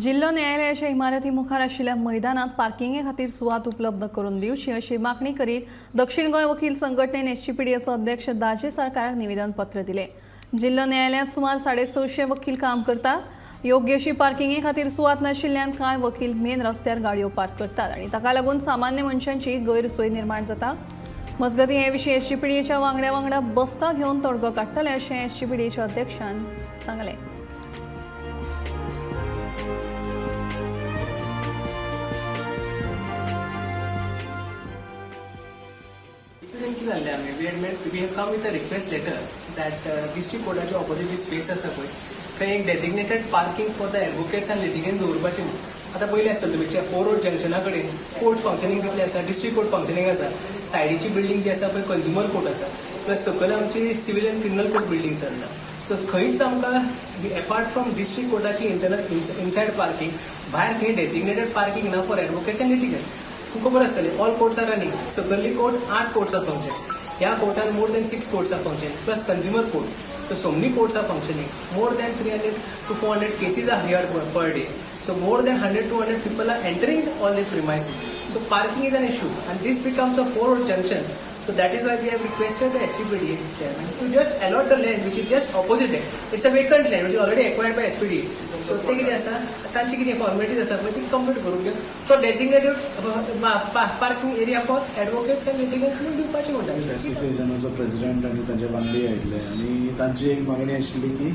जिल्लो न्यायालयाच्या इमारती मुखार आशिल्ल्या मैदानात पार्किंगे खातीर सुवात उपलब्ध करून दिवची अशी मागणी करीत दक्षिण गोंय वकील संघटनेन एसजीपीडीएचो अध्यक्ष दाजे सरकाराक निवेदन पत्र दिले. जिल्लो न्यायालयात सुमार 650 वकील काम करतात. योग्य अशी पार्किंगे खातीर सुवात नाशिल्ल्यान कांय वकील मेन रस्त्यार गाडयो पार्क करतात आनी ताका लागून सामान्य मनशांची गैरसोय निर्माण जाता. मजगतीं, हे विशीं एसजीपीडीएच्या वांगड्या वांगडा बसका घेवन तोडगो काडटले अशें एसजीपीडीएच्या अध्यक्षान सांगलें. कितें जाल्लें, आमी we have come with a request letter that district कोर्टाच्या ऑपोजीट स्पेस आसा पळय, थंय एक designated parking for the advocates आनी लिटिगंट्स दवरपाचें म्हणून. आतां पयलें आसतलें तुमी, फोर रोड जंक्शना कडेन कोर्ट फंक्शनींग कितलें आसा, डिस्ट्रिक्ट कोर्ट फंक्शनींग आसा, सायडीची बिल्डींग जी आसा पळय कंज्युमर कोर्ट आसा, प्लस सकयल आमची civil and criminal court building चल्ला. सो खंयच आमकां एपार्ट फ्रॉम डिस्ट्रिक्ट कोर्टाची इंटरनल इनसायड पार्किंग, भायर खंय डेजिग्नेटेड पार्किंग ना फॉर एडवोकेट्स आनी लिटिगंट. तुका खबर आसतलें, ऑल कोर्ट्स are running. सकयली कोर्ट, आठ कोर्ट्स are function. ह्या कोर्टान more than six courts are function, plus consumer court. So so many courts are functioning. More than 300 to 400 cases are heard per day. So more than 100 200 people are entering all these premises. So parking is an issue, and this becomes a four road junction. So that is why we have requested the SGPDA chairman to just allot the land which is just opposite it. It's a vacant land which is already acquired by SPDA. So ते कितें आसा, तांची कितें formalities आसा पळय, ती complete करून घेवन तो designated parking area for advocates and litigants म्हणून दिवपाचें म्हणटा. एसोसिएशनाचो प्रेसिडेंट आनी तांचे वांगडी आयिल्ले आनी तांची एक मागणी आशिल्ली की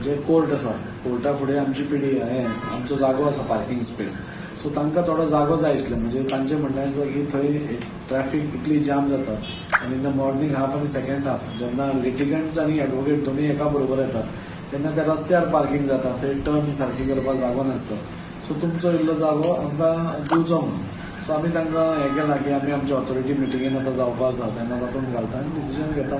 जे कोर्ट आसा, कोर्टा फुडें आमची पिडी हे आमचो जागो आसा, पार्किंग स्पेस, सो तांकां थोडो जागो जाय आसलो. म्हणजे तांचें म्हणणें आसता की थंय ट्रॅफिक इतली जाम जाता आनी इन the morning half आनी सेकंड हाफ जेन्ना लिटिगंट्स आनी एडवोकेट दोनूय एका बरोबर येतात तेन्ना त्या रस्त्यार पार्किंग जाता, थंय टर्न सारकी करपाक जागो नासता. सो तुमचो इल्लो जागो आमकां दिवचो म्हणून. सो आमी तांकां हें केलां की आमी आमच्या ऑथॉरिटी मिटिंगेन आतां जावपा आसा तेन्ना तातूंत घालता आनी डिसिजन घेता.